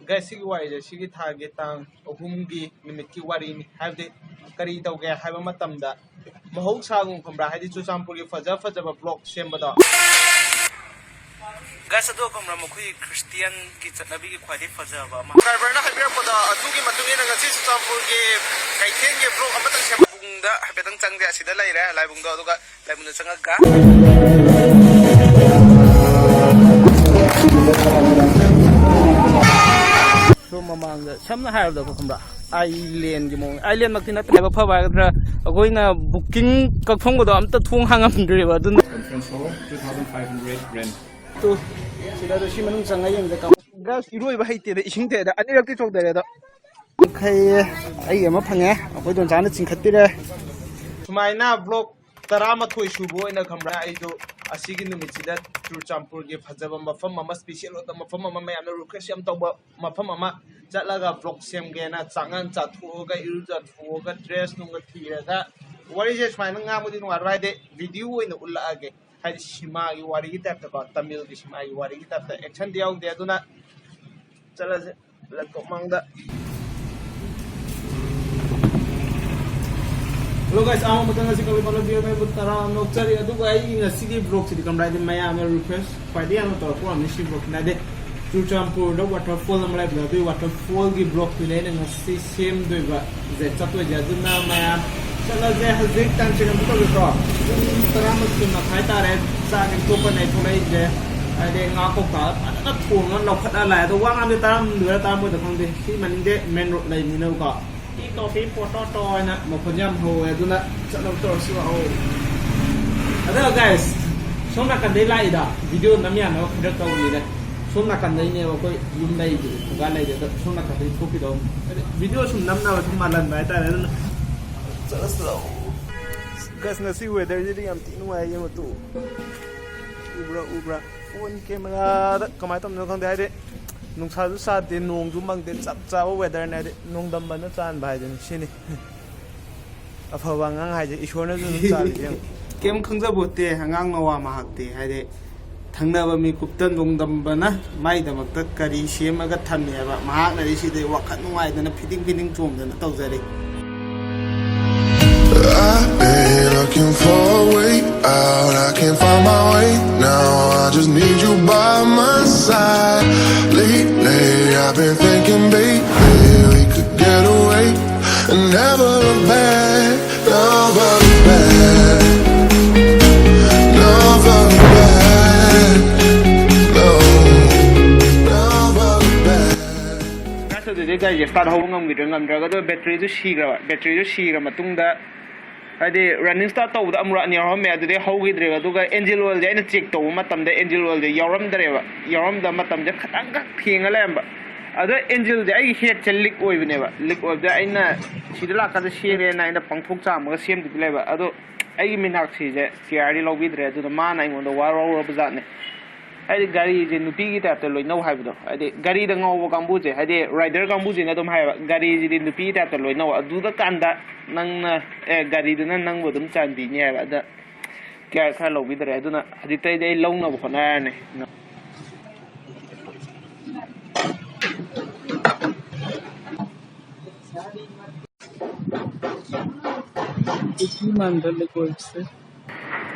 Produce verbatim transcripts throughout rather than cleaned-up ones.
ꯒꯥꯏꯁ, ꯁꯤꯒꯤ ꯋꯥꯔꯤꯁꯦ ꯁꯤꯒꯤ ꯊꯥꯒꯤ ꯇꯥꯡ ꯑꯍꯨꯝꯒꯤ ꯅꯨꯃꯤꯠꯀꯤ ꯋꯥꯔꯤꯅꯤ꯫ ꯍꯥꯏꯕꯗꯤ ꯀꯔꯤ ꯇꯧꯒꯦ ꯍꯥꯏꯕ ꯃꯇꯝꯗ, ꯃꯍꯧꯁꯥꯒꯨꯝ ꯈꯪꯕ꯭ꯔꯥ, ꯍꯥꯏꯗꯤ ꯆꯨꯔꯆꯥꯟꯄꯨꯔꯒꯤ ꯐꯖ ꯐꯖꯕ ꯕ꯭ꯂꯣꯛ ꯁꯦꯝꯕꯗꯣ꯫ ꯒꯥꯏꯁ, ꯑꯗꯣ ꯈꯪꯕ꯭ꯔꯥ, ꯃꯈꯣꯏꯒꯤ ꯈ꯭ꯔꯤꯁꯇꯤꯌꯥꯟꯒꯤ ꯆꯠꯅꯕꯤꯒꯤ ꯈ꯭ꯋꯥꯏꯗꯒꯤ ꯐꯖꯕ ꯑꯃ꯫ ꯁꯕꯁꯀ꯭ꯔꯥꯏꯕꯔꯅ ꯍꯥꯏꯕꯤꯔꯛꯄꯗ, ꯑꯗꯨꯒꯤ ꯃꯇꯨꯡ ꯏꯟꯅ ꯉꯁꯤ ꯆꯨꯔꯆꯥꯟꯄꯨꯔꯒꯤ ꯀꯩꯊꯦꯜꯒꯤ ꯕ꯭ꯂꯣꯛ ꯑꯃꯇꯪ ꯁꯦꯝꯕ ꯂꯥꯏꯕꯨꯡꯗ ꯍꯥꯏꯐꯦꯠꯇꯪ ꯆꯪꯁꯦ꯫ ꯑꯁꯤꯗ ꯂꯩꯔꯦ ꯂꯥꯏꯕꯨꯡꯗꯣ, ꯑꯗꯨꯒ ꯂꯥꯏꯕꯨꯡꯗ ꯆꯪꯉꯒ ꯁꯣꯝ ꯃꯃꯥꯡꯗ ꯁꯝꯅ ꯍꯥꯏꯔꯕꯗꯀꯣ, ꯈꯪꯕ꯭ꯔꯥ, ꯑꯥꯏꯂꯦꯟꯒꯤ ꯃꯑꯣꯡ, ꯑꯥꯏꯂꯦꯟꯃꯛꯇꯤ ꯅꯠꯇꯦ ꯍꯥꯏꯕ ꯐꯕ ꯍꯥꯏꯒꯗ꯭ꯔꯥ, ꯑꯩꯈꯣꯏꯅ ꯕꯨꯀꯤꯡ ꯀꯛꯐꯝꯒꯗꯣ ꯑꯝꯇ ꯊꯣꯡ ꯍꯥꯡꯉꯝꯗ꯭ꯔꯤꯕ꯫ ꯑꯗꯨꯅ Conference Hall, two thousand five hundred rent. Two, ꯁꯤꯗ ꯑꯗꯨ ꯁꯤ ꯃꯅꯨꯡ ꯆꯪꯉ ꯌꯦꯡꯁꯦ꯫ ꯒꯥꯏꯁ, ꯏꯔꯣꯏꯕ ꯍꯩꯇꯦꯗ, ꯏꯁꯤꯡ ꯊꯦꯗ ꯑꯅꯤꯔꯛꯇꯤ ꯆꯣꯛꯊꯔꯦꯗ꯫ ꯈꯩꯌꯦ, ꯑꯩ ꯑꯃ ꯐꯪꯉꯦ, ꯑꯩꯈꯣꯏ ꯗꯣꯟꯆꯥꯅ ꯆꯤꯡꯈꯠꯄꯤꯔꯦ꯫ ꯁꯨꯃꯥꯏꯅ ꯕ꯭ꯂꯣꯛ ꯇꯔꯥꯃꯥꯊꯣꯏ ꯁꯨꯕ ꯑꯣꯏꯅ, ꯈꯪꯕ꯭ꯔꯥ, ꯑꯩꯗꯣ ꯑꯁꯤꯒꯤ ꯅꯨꯃꯤꯠꯁꯤꯗ ꯆꯨꯔꯆꯥꯟꯄꯨꯔꯒꯤ ꯐꯖꯕ ꯃꯐꯝ ꯑꯃ, ꯁ꯭ꯄꯤꯁꯦꯜ ꯑꯣꯏꯕ ꯃꯐꯝ ꯑꯃ, ꯃꯌꯥꯝꯅ ꯔꯤꯀ꯭ꯋꯦꯁ ꯌꯥꯝ ꯇꯧꯕ ꯃꯐꯝ ꯑꯃ ꯆꯠꯂꯒ ꯕ꯭ꯂꯣꯛ ꯁꯦꯝꯒꯦꯅ ꯆꯥꯉꯟ ꯆꯥꯊꯣꯛꯑꯒ, ꯏꯔꯨꯖꯊꯣꯛꯑꯒ, ꯗ꯭ꯔꯦꯁ ꯅꯨꯡꯒ ꯊꯤꯔꯒ, ꯋꯥꯔꯤꯁꯦ ꯁꯨꯃꯥꯏꯅ ꯉꯥꯡꯕꯗꯤ ꯅꯨꯡꯉꯥꯏꯔꯣꯏ, ꯍꯥꯏꯗꯤ ꯚꯤꯗꯤꯑꯣ ꯑꯣꯏꯅ ꯎꯠꯂꯛꯑꯒꯦ꯫ ꯍꯥꯏꯗꯤ ꯁꯤꯃꯥꯒꯤ ꯋꯥꯔꯤꯒꯤ ꯇꯥꯏꯞꯇꯀꯣ, ꯇꯥꯃꯤꯜꯒꯤ ꯁꯤꯃꯥꯒꯤ ꯋꯥꯔꯤꯒꯤ ꯇꯥꯏꯞꯇ, ꯑꯦꯛꯁꯟꯗꯤ ꯌꯥꯎꯗꯦ꯫ ꯑꯗꯨꯅ ꯆꯠꯂꯁꯦ ꯂꯦꯞꯇꯣꯞ ꯃꯥꯡꯗ꯫ Hello guys, ꯑꯍꯥꯟꯕ ꯃꯇꯝꯗ ꯁꯤ ꯀꯧꯏ ꯄꯥꯂꯣ ꯖꯤꯑꯣ ꯃꯌꯥꯝꯕꯨ ꯇꯔꯥꯝꯅ ꯑꯣꯛꯆꯔꯤ꯫ ꯑꯗꯨꯒ ꯑꯩꯒꯤ ꯉꯁꯤꯒꯤ ꯕ꯭ꯂꯣꯛꯁꯤꯗꯤ ꯀꯝꯗꯧ ꯍꯥꯏꯗꯤ, ꯃꯌꯥꯝꯅ ꯔꯤꯀ꯭ꯋꯦꯁ ꯈ꯭ꯋꯥꯏꯗꯒꯤ ꯌꯥꯝꯅ ꯇꯧꯔꯛꯄ ꯑꯃꯅꯤ ꯁꯤ ꯕ꯭ꯂꯣꯛꯁꯤꯅ꯫ ꯍꯥꯏꯗꯤ ꯆꯨꯔꯆꯥꯟꯄꯨꯔꯗ ꯋꯥꯇꯔꯐꯣꯜ ꯑꯃ ꯂꯩꯕꯗꯣ, ꯑꯗꯨꯒꯤ ꯋꯥꯇꯔꯐꯣꯜꯒꯤ ꯕ꯭ꯂꯣꯛꯇꯨꯅꯦ ꯑꯩꯅ ꯉꯁꯤ ꯁꯦꯝꯗꯣꯏꯕ ꯁꯦ, ꯆꯠꯇꯣꯏꯁꯦ꯫ ꯑꯗꯨꯅ ꯃꯌꯥꯝ ꯆꯠꯂꯁꯦ꯫ ꯍꯧꯖꯤꯛ ꯇꯥꯏꯝ ꯆꯦꯛ ꯑꯝꯇ ꯇꯧꯒꯦꯀꯣ꯫ ꯄꯨꯡ ꯇꯔꯥꯃꯥꯊꯣꯏ ꯃꯈꯥꯏ ꯇꯥꯔꯦ꯫ ꯆꯥꯛ ꯇꯣꯛꯄꯅꯦ ꯊꯣꯛꯂꯛꯏꯁꯦ꯫ ꯍꯥꯏꯗꯤ ꯉꯥ ꯀꯧꯇꯥ ꯐꯖꯅ ꯊꯣꯡꯉꯒ ꯂꯧꯈꯠꯂ ꯂꯥꯛꯑꯦ꯫ ꯑꯗꯣ ꯋꯥ ꯉꯥꯡꯗꯤ ꯇꯥꯔꯝꯗꯣꯏꯔꯥ ꯇꯥꯔꯝꯃꯣꯏꯗ꯭ꯔꯥ ꯈꯪꯗꯦ꯫ ꯁꯤ ꯃꯅꯤꯡꯗ ꯃꯦꯟ ꯔꯣꯗ ꯂꯩꯕꯅꯤꯅꯀꯣ꯫ ꯇꯤ ꯇꯣꯐꯤ ꯄꯣꯇꯣꯇꯣ ꯍꯥꯏꯅ ꯃꯈꯣꯟꯁꯦ ꯌꯥꯝ ꯍꯧꯋꯦ, ꯑꯗꯨꯅ ꯆꯠꯅꯕ ꯇꯧꯔꯁꯤ ꯂꯥꯛꯑꯣ꯫ ꯑꯗꯣ ꯒꯥꯏꯁ, ꯁꯣꯝ ꯅꯥꯀꯟꯗꯩ ꯂꯥꯛꯏꯗ ꯚꯤꯗꯤꯑꯣ ꯅꯝ ꯌꯥꯅꯕ ꯈꯔ ꯇꯧꯔꯤꯅꯦ꯫ ꯁꯣꯝ ꯅꯥꯀꯟꯗꯩꯅꯦꯕ ꯑꯩꯈꯣꯏ ꯌꯨꯝ ꯂꯩꯗꯨ, ꯈꯨꯡꯒꯥ ꯂꯩꯗꯨ, ꯑꯗꯣ ꯁꯣꯝ ꯅꯥꯀꯟꯗꯩ ꯊꯣꯛꯈꯤꯗꯧ꯫ ꯍꯥꯏꯗꯤ ꯚꯤꯗꯤꯑꯣ ꯁꯨꯝ ꯅꯝꯅꯕ ꯁꯨꯝ ꯃꯥꯜꯍꯟꯕ ꯍꯥꯏꯇꯥꯔꯦ꯫ ꯑꯗꯨꯅ ꯆꯠꯂꯁꯤ ꯂꯥꯛꯑꯣ꯫ ꯒꯥꯏꯁ, ꯉꯁꯤ ꯋꯦꯗꯔꯁꯤꯗꯤ ꯌꯥꯝ ꯊꯤ ꯅꯨꯡꯉꯥꯏ, ꯌꯦꯡꯉꯨ ꯇꯨ꯫ ꯎꯕ꯭ꯔꯥ, ꯎꯕ꯭ꯔꯥ? ꯐꯣꯟ ꯀꯦꯃꯦꯔꯥꯗ ꯀꯃꯥꯏꯅ ꯇꯧꯕꯅꯣ ꯈꯪꯗꯦ꯫ ꯍꯥꯏꯗꯤ ꯅꯨꯡꯁꯥꯁꯨ ꯁꯥꯗꯦ, ꯅꯣꯡꯁꯨ ꯃꯪꯗꯦ, ꯆꯞ ꯆꯥꯕ ꯋꯦꯗꯔꯅꯦ꯫ ꯍꯥꯏꯗꯤ ꯅꯣꯡꯗꯝꯕꯅ ꯆꯥꯟꯕ ꯍꯥꯏꯗꯨꯅꯤ ꯁꯤꯅꯤ꯫ ꯑꯐꯕ ꯑꯉꯥꯡ ꯍꯥꯏꯁꯦ ꯏꯁꯣꯔꯅꯁꯨ ꯑꯗꯨꯝ ꯆꯥꯜꯂꯤꯁꯦ ꯌꯦꯡꯉꯨ꯫ ꯀꯩꯝ ꯈꯪꯖꯕꯣꯠꯇꯦ ꯑꯉꯥꯡ ꯃꯋꯥ ꯃꯍꯥꯛꯇꯤ꯫ ꯍꯥꯏꯗꯤ ꯈꯪꯅꯕ ꯃꯤ ꯀꯨꯞꯇꯟ ꯔꯣꯡꯗꯝꯕꯅ ꯃꯥꯏꯗꯃꯛꯇ ꯀꯔꯤ ꯁꯦꯝꯃꯒ ꯊꯝꯃꯦꯕ꯫ ꯃꯍꯥꯛꯅꯗꯤ ꯁꯤꯗꯩ ꯋꯥꯈꯜ ꯅꯨꯡꯉꯥꯏꯗꯅ ꯐꯤꯗꯤꯡ ꯐꯤꯗꯤꯡ ꯆꯣꯡꯗꯅ ꯇꯧꯖꯔꯤ꯫ I've been looking for a way out. I can't find my way now. I just need you by my side. Lately, I've been thinking, baby, we could get away and never look back. Never look back. Never look back. No. Never look back. ꯉꯁꯤꯗꯨꯗꯤ ꯒꯥꯔꯤꯁꯦ start ꯍꯧꯕ ꯉꯝꯈꯤꯗ꯭ꯔꯦ꯫ ꯉꯝꯗ꯭ꯔꯒ ꯑꯗꯨꯒ ꯕꯦꯇ꯭ꯔꯤꯗꯨ ꯁꯤꯈ꯭ꯔꯕ꯫ ꯕꯦꯇ꯭ꯔꯤꯗꯨ ꯁꯤꯈ꯭ꯔ ꯃꯇꯨꯡꯗ ꯍꯥꯏꯗꯤ running start ꯇꯧꯕꯗ ꯑꯃꯨꯔꯛ ꯑꯅꯤ ꯌꯥꯎꯔꯝꯃꯦ꯫ ꯑꯗꯨꯗꯩ ꯍꯧꯈꯤꯗ꯭ꯔꯦꯕ꯫ ꯑꯗꯨꯒ ꯏꯟꯖꯤꯟ ꯑꯣꯏꯜꯁꯦ ꯑꯩꯅ ꯆꯦꯛ ꯇꯧꯕ ꯃꯇꯝꯗ ꯏꯟꯖꯤꯟ ꯑꯣꯏꯜꯁꯦ ꯌꯥꯎꯔꯝꯗ꯭ꯔꯦꯕ꯫ ꯌꯥꯎꯔꯝꯗꯕ ꯃꯇꯝꯁꯦ ꯈꯤꯇꯪꯈꯛ ꯊꯦꯡꯉ ꯂꯩꯔꯝꯕ꯫ ꯑꯗꯣ ꯏꯟꯖꯤꯟꯁꯦ ꯑꯩꯒꯤ ꯍꯦꯠꯁꯦ ꯂꯤꯛ ꯑꯣꯏꯕꯅꯦꯕ꯫ ꯂꯤꯛ ꯑꯣꯏꯕꯗ ꯑꯩꯅ ꯁꯤꯗ ꯂꯥꯛꯀꯥꯟꯗ ꯁꯦꯝꯃꯦꯅ ꯑꯩꯅ ꯄꯪꯊꯣꯛ ꯆꯥꯝꯃꯒ ꯁꯦꯝꯗꯕꯤ ꯂꯩꯕ꯫ ꯑꯗꯣ ꯑꯩꯒꯤ ꯃꯤꯅꯥꯛꯁꯤꯁꯦ ꯀꯤꯌꯥꯔꯗꯤ ꯂꯧꯕꯤꯗ꯭ꯔꯦ꯫ ꯑꯗꯨꯅ ꯃꯥꯅ ꯑꯩꯉꯣꯟꯗ ꯋꯥꯔꯧꯔꯕ ꯖꯥꯠꯅꯦ꯫ ꯍꯥꯏꯗꯤ ꯒꯥꯔꯤꯁꯦ ꯅꯨꯄꯤꯒꯤ ꯇꯥꯏꯞꯇ ꯂꯣꯏꯅꯧ ꯍꯥꯏꯕꯗꯣ꯫ ꯍꯥꯏꯗꯤ ꯒꯥꯔꯤꯗ ꯉꯥꯎꯕ ꯀꯥꯡꯕꯨꯁꯦ, ꯍꯥꯏꯗꯤ ꯔꯥꯏꯗꯔ ꯀꯥꯡꯕꯨꯁꯤꯅ ꯑꯗꯨꯝ ꯍꯥꯏꯌꯦꯕ, "ꯒꯥꯔꯤꯁꯤꯗꯤ ꯅꯨꯄꯤꯒꯤ ꯇꯥꯏꯞꯇ ꯂꯣꯏꯅꯧ, ꯑꯗꯨꯗ ꯀꯥꯟꯗ ꯅꯪꯅ, ꯑꯦ, ꯒꯥꯔꯤꯗꯨꯅ ꯅꯪꯕꯨ ꯑꯗꯨꯝ ꯆꯥꯟꯕꯤꯅꯤ" ꯍꯥꯏꯕ꯫ ꯑꯗ ꯀꯤꯌꯥꯔ ꯈꯔ ꯂꯧꯕꯤꯗ꯭ꯔꯦ꯫ ꯑꯗꯨꯅ ꯍꯧꯖꯤꯛꯇꯩꯗꯤ ꯑꯩ ꯂꯧꯅꯕ ꯍꯣꯠꯅꯔꯅꯤ꯫ ꯃꯥꯟꯕ ꯂꯤꯛ ꯑꯣꯏꯕꯁꯦ꯫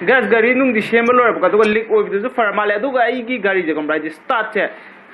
ꯒ꯭ꯌꯥꯁ ꯒꯥꯔꯤ ꯅꯨꯡꯗꯤ ꯁꯦꯝꯕ ꯂꯣꯏꯔꯕꯀꯣ, ꯑꯗꯨꯒ ꯂꯤꯛ ꯑꯣꯏꯕꯗꯨꯁꯨ ꯐꯔ ꯃꯥꯜꯂꯦ꯫ ꯑꯗꯨꯒ ꯑꯩꯒꯤ ꯒꯥꯔꯤꯁꯦ ꯈꯪꯕ꯭ꯔꯥ, ꯍꯥꯏꯗꯤ ꯁ꯭ꯇꯥꯔꯠꯁꯦ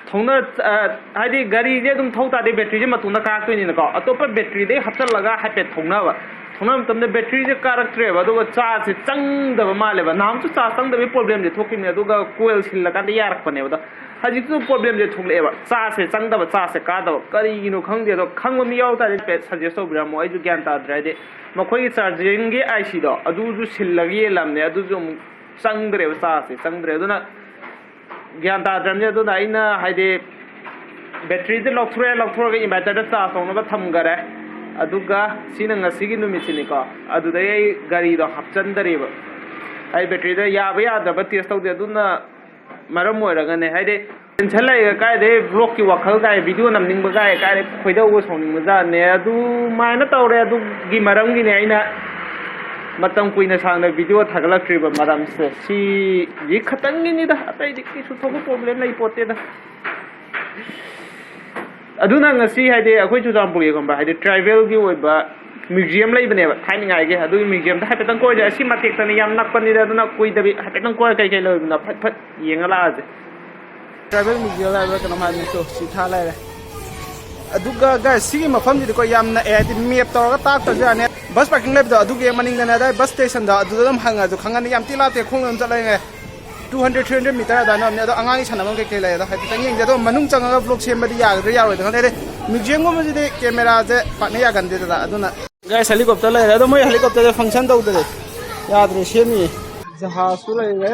ꯊꯧꯅ, ꯑ, ꯍꯥꯏꯗꯤ ꯒꯥꯔꯤꯁꯦ ꯑꯗꯨꯝ ꯊꯧ ꯇꯥꯔꯗꯤ ꯕꯦꯇ꯭ꯔꯤꯁꯦ ꯃꯇꯣꯝꯇ ꯀꯥꯔꯛꯇꯣꯏꯅꯤꯅꯀꯣ, ꯑꯇꯣꯞꯄ ꯕꯦꯇ꯭ꯔꯤꯗꯩ ꯍꯥꯞꯆꯜꯂꯒ ꯍꯥꯏꯐꯦꯠ ꯊꯧꯅꯕ꯫ ꯊꯧꯅꯕ ꯃꯇꯝꯗ ꯕꯦꯇ꯭ꯔꯤꯁꯦ ꯀꯥꯔꯛꯇ꯭ꯔꯦꯕ, ꯑꯗꯨꯒ ꯆꯥꯔꯖꯁꯦ ꯆꯪꯗꯕ ꯃꯥꯜꯂꯦꯕ꯫ ꯅꯍꯥꯟꯁꯨ ꯆꯥꯔꯖ ꯆꯪꯗꯕꯒꯤ ꯄ꯭ꯔꯣꯕ꯭ꯂꯦꯝꯁꯦ ꯊꯣꯛꯈꯤꯕꯅꯦ, ꯑꯗꯨꯒ ꯀꯣꯏꯜ ꯁꯤꯜꯂꯀꯥꯟꯗ ꯌꯥꯔꯛꯄꯅꯦꯕ꯫ ꯑꯗꯣ ꯍꯧꯖꯤꯛꯁꯨ ꯄ꯭ꯔꯣꯕ꯭ꯂꯦꯝꯁꯦ ꯊꯣꯛꯂꯛꯑꯦꯕ, ꯆꯥꯔꯖꯁꯦ ꯆꯪꯗꯕ, ꯆꯥꯔꯖꯁꯦ ꯀꯥꯗꯕ, ꯀꯔꯤꯒꯤꯅꯣ ꯈꯪꯗꯦ꯫ ꯑꯗꯣ ꯈꯪꯕ ꯃꯤ ꯌꯥꯎ ꯇꯥꯔꯗꯤ ꯍꯥꯏꯐꯦꯠ ꯁꯖꯦꯁ ꯇꯧꯕꯤꯔꯝꯃꯣ, ꯑꯩꯁꯨ ꯒ꯭ꯌꯥꯟ ꯇꯥꯗ꯭ꯔꯦ꯫ ꯍꯥꯏꯗꯤ ꯃꯈꯣꯏꯒꯤ ꯆꯥꯔꯖꯤꯡꯒꯤ ꯑꯥꯏ ꯁꯤꯗꯣ ꯑꯗꯨꯁꯨ ꯁꯤꯜꯂꯒ ꯌꯦꯜꯂꯝꯅꯦ, ꯑꯗꯨꯁꯨ ꯑꯃꯨꯛ ꯆꯪꯗ꯭ꯔꯦꯕ, ꯆꯥꯔꯖꯁꯦ ꯆꯪꯗ꯭ꯔꯦ꯫ ꯑꯗꯨꯅ ꯒ꯭ꯌꯥꯟ ꯇꯥꯗ꯭ꯔꯕꯅꯤ꯫ ꯑꯗꯨꯅ ꯑꯩꯅ ꯍꯥꯏꯗꯤ ꯕꯦꯇ꯭ꯔꯤꯗ ꯂꯧꯊꯣꯔꯛꯑꯦ, ꯂꯧꯊꯣꯔꯒ ꯏꯟꯚꯥꯏꯇꯔꯗ ꯆꯥꯔꯖ ꯇꯧꯅꯕ ꯊꯝꯈꯔꯦ꯫ ꯑꯗꯨꯒ ꯁꯤꯅ ꯉꯁꯤꯒꯤ ꯅꯨꯃꯤꯠꯁꯤꯅꯤꯀꯣ꯫ ꯑꯗꯨꯗꯩ ꯑꯩ ꯒꯥꯔꯤꯗꯣ ꯍꯥꯞꯆꯤꯟꯗꯔꯤꯕ꯫ ꯑꯩ ꯕꯦꯇ꯭ꯔꯤꯗ ꯌꯥꯕ ꯌꯥꯗꯕ ꯇꯦꯁ ꯇꯧꯗꯦ꯫ ꯑꯗꯨꯅ ꯃꯔꯝ ꯑꯣꯏꯔꯒꯅꯦ, ꯍꯥꯏꯗꯤ ꯇꯦꯟꯁꯟ ꯂꯩꯔꯒ ꯀꯥꯏꯗꯩ ꯕ꯭ꯂꯣꯛꯀꯤ ꯋꯥꯈꯜ ꯀꯥꯏ, ꯚꯤꯗꯤꯑꯣ ꯅꯝꯅꯤꯡꯕ ꯀꯥꯏ, ꯀꯥꯏꯗꯩ ꯈꯣꯏꯗꯧꯒ ꯁꯥꯎꯅꯤꯡꯕ ꯖꯥꯠꯅꯦ꯫ ꯑꯗꯨꯃꯥꯏꯅ ꯇꯧꯔꯦ꯫ ꯑꯗꯨꯒꯤ ꯃꯔꯝꯒꯤꯅꯦ ꯑꯩꯅ ꯃꯇꯝ ꯀꯨꯏꯅ ꯁꯥꯡꯅ ꯚꯤꯗꯤꯑꯣ ꯊꯥꯒꯠꯂꯛꯇ꯭ꯔꯤꯕ ꯃꯔꯝꯁꯦ ꯁꯤꯗꯤ ꯈꯇꯪꯒꯤꯅꯤꯗ, ꯑꯇꯩꯗꯤ ꯀꯩꯁꯨ ꯊꯣꯛꯄ ꯄ꯭ꯔꯣꯕ꯭ꯂꯦꯝ ꯂꯩ ꯄꯣꯠꯇꯦꯗ꯫ ꯑꯗꯨꯅ ꯉꯁꯤ ꯍꯥꯏꯗꯤ ꯑꯩꯈꯣꯏ ꯆꯨꯔꯆꯥꯟꯄꯨꯔꯒꯤ ꯈꯪꯕ꯭ꯔꯥ, ꯍꯥꯏꯗꯤ ꯇ꯭ꯔꯥꯏꯕꯦꯜꯒꯤ ꯑꯣꯏꯕ ꯃ꯭ꯌꯨꯖꯤꯌꯝ ꯂꯩꯕꯅꯦꯕ ꯊꯥꯏꯅꯉꯥꯏꯒꯤ, ꯑꯗꯨꯒꯤ ꯃ꯭ꯌꯨꯖꯤꯌꯝꯗ ꯍꯥꯏꯐꯦꯠꯇꯪ ꯀꯣꯏꯔꯁꯦ꯫ ꯑꯁꯤ ꯃꯇꯦꯛꯇꯅꯤ, ꯌꯥꯝ ꯅꯛꯄꯅꯤꯗ, ꯑꯗꯨꯅ ꯀꯨꯏꯗꯕꯤ ꯍꯥꯏꯐꯦꯠꯇꯪ ꯀꯣꯏꯔ ꯀꯩꯀꯩ ꯂꯩꯕꯅꯣ ꯐꯠ ꯐꯠ ꯌꯦꯡꯉ ꯂꯥꯛꯑꯁꯦ꯫ ꯇ꯭ꯔꯥꯏꯕꯦꯜ ꯃ꯭ꯌꯨꯖꯤꯌꯝ ꯍꯥꯏꯕ꯭ꯔꯥ ꯀꯩꯅꯣꯝ ꯍꯥꯏꯕꯅꯤ, ꯇꯣ ꯁꯤ ꯊꯥ ꯂꯩꯔꯦ꯫ ꯑꯗꯨꯒ ꯒꯥꯏꯁ, ꯁꯤꯒꯤ ꯃꯐꯝꯁꯤꯗꯤꯀꯣ ꯌꯥꯝ ꯅꯛꯑꯦ, ꯍꯥꯏꯗꯤ ꯃꯦꯞ ꯇꯧꯔꯒ ꯇꯥꯛꯇ꯭ꯔꯁꯨ ꯌꯥꯅꯤ꯫ ꯕꯁ ꯄꯥꯔꯀꯤꯡ ꯂꯩꯕꯗꯣ ꯑꯗꯨꯒꯤ ꯍꯦꯛ ꯃꯅꯤꯡꯗꯅꯦ, ꯑꯗꯥꯏ ꯕꯁ ꯁ꯭ꯇꯦꯁꯟꯗꯣ ꯑꯗꯨꯗ ꯑꯗꯨꯝ ꯍꯪꯉꯁꯨ ꯈꯪꯉꯅꯤ꯫ ꯌꯥꯝ ꯊꯤ ꯂꯥꯞꯇꯦ, ꯈꯣꯡꯅ ꯑꯗꯨꯝ ꯆꯠꯂ ꯌꯦꯡꯉꯦ꯫ Two hundred, three hundred meter ꯑꯗꯨꯃꯥꯏꯅ ꯑꯣꯏꯔꯝꯅꯤ꯫ ꯑꯗꯣ ꯑꯉꯥꯡꯒꯤ ꯁꯥꯟꯅꯐꯝ ꯀꯩꯀꯩ ꯂꯩ ꯑꯗꯣ ꯍꯥꯏꯐꯦꯠꯇꯪ ꯌꯦꯡꯁꯦ꯫ ꯑꯗꯣ ꯃꯅꯨꯡ ꯆꯪꯉꯒ vlog ꯁꯦꯝꯕꯗꯤ ꯌꯥꯒꯗ꯭ꯔꯥ ꯌꯥꯔꯣꯏꯗ꯭ꯔꯥ ꯈꯪꯗꯦ꯫ ꯍꯥꯏꯗꯤ ꯃ꯭ꯌꯨꯖꯤꯌꯝꯒꯨꯝꯕꯁꯤꯗꯤ ꯀꯦꯃꯦꯔꯥꯁꯦ ꯄꯥꯛꯅ ꯌꯥꯒꯟꯗꯦꯗꯅ꯫ ꯑꯗꯨꯅ ꯒꯥꯏꯁ, ꯍꯦꯂꯤꯀꯣꯞꯇꯔ ꯂꯩꯔꯦ꯫ ꯑꯗꯣ ꯃꯣꯏ ꯍꯦꯂꯤꯀꯣꯞꯇꯔꯁꯦ ꯐꯪꯁꯟ ꯇꯧꯗ꯭ꯔꯦ, ꯌꯥꯗ꯭ꯔꯦ, ꯁꯦꯝꯃꯤꯌꯦ꯫ ꯖꯍꯥꯖꯁꯨ ꯂꯩꯔꯦ꯫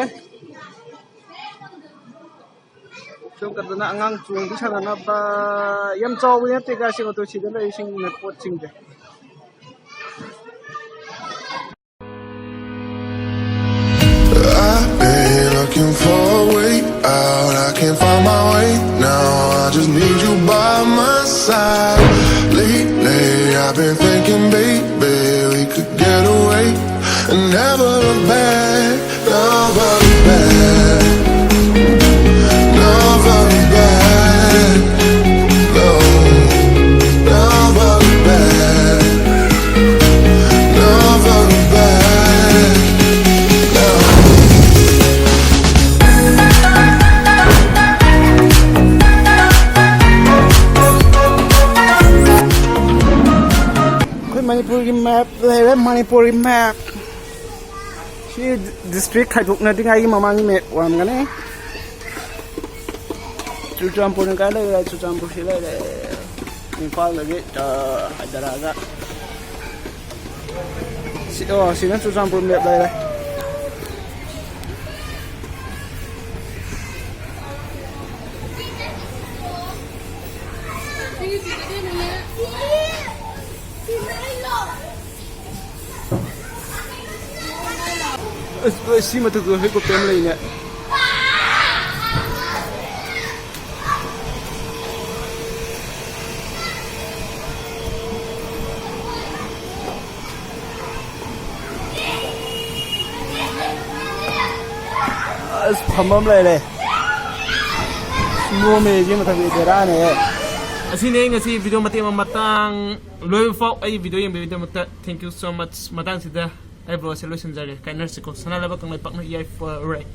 ꯁꯣꯝ ꯅꯥꯀꯟꯗꯅ ꯑꯉꯥꯡ ꯆꯣꯡꯕꯤ ꯁꯥꯟꯅꯅꯕ꯫ ꯌꯥꯝ ꯆꯥꯎꯕꯗꯤ ꯅꯠꯇꯦ ꯒꯥꯏꯁ, ꯁꯤ ꯑꯣꯇꯣ ꯁꯤꯗ ꯂꯩꯔꯤꯁꯤꯡ ꯄꯣꯠꯁꯤꯡꯁꯦ꯫ I've been looking for a way out. I can't find my way now. I just need you by my side. Lately, I've been thinking, baby, we could get away and never look back. Never look back. Never look back. No. Never look back. Never look back. No. ꯑꯩꯈꯣꯏ ꯃꯅꯤꯄꯨꯔꯒꯤ map ꯂꯩꯔꯦ, ꯃꯅꯤꯄꯨꯔꯒꯤ map. C district ꯈꯥꯏꯗꯣꯛꯅꯗ꯭ꯔꯤꯉꯩꯒꯤ ꯃꯃꯥꯡꯒꯤ map ꯑꯣꯏꯔꯝꯒꯅꯤ꯫ ꯆꯨꯔꯆꯥꯟꯄꯨꯔꯅ ꯀꯥꯏ ꯂꯩꯔꯦ? ꯆꯨꯔꯆꯥꯟꯄꯨꯔꯁꯤ ꯂꯩꯔꯦ꯫ ꯏꯝꯐꯥꯜꯗꯒꯤ, ꯑ, ꯍꯥꯏꯗꯔꯛꯑꯒ꯫ ꯁꯤ, ꯑꯣ, ꯁꯤꯅ ꯆꯨꯔꯆꯥꯟꯄꯨꯔ ꯃꯦꯞ ꯂꯩꯔꯦ꯫ ꯑꯁ, ꯑꯁ, ꯁꯤ ꯃꯊꯛꯇ ꯍꯦꯂꯤꯀꯣꯞꯇꯔ ꯑꯃ ꯂꯩꯅꯦ꯫ ꯑꯁ, ꯐꯝꯕ ꯑꯃ ꯂꯩꯔꯦ꯫ ꯅꯣꯝꯃꯦ ꯁꯤ ꯃꯊꯛꯇ, ꯕꯦꯔꯥꯅꯦ꯫ ꯑꯁꯤꯅꯦ ꯑꯩ ꯉꯁꯤ ꯚꯤꯗꯤꯑꯣ ꯃꯇꯦꯛ ꯑꯃ ꯃꯇꯥꯡ ꯂꯣꯏꯕ ꯐꯥꯎ ꯑꯩ video ꯌꯦꯡꯕꯤꯕꯒꯤꯗꯃꯛꯇ thank you so much꯫ ꯃꯇꯥꯡꯁꯤꯗ ꯑꯩ ꯕ꯭ꯂꯣꯒꯁꯦ ꯂꯣꯏꯁꯤꯟꯖꯔꯦ꯫ ꯀꯥꯏꯅꯔꯁꯤꯀꯣ꯫ ꯁꯅꯥ ꯂꯩꯕꯥꯛ ꯀꯪꯂꯩꯄꯥꯛꯅ ꯌꯥꯏꯐꯔꯦ꯫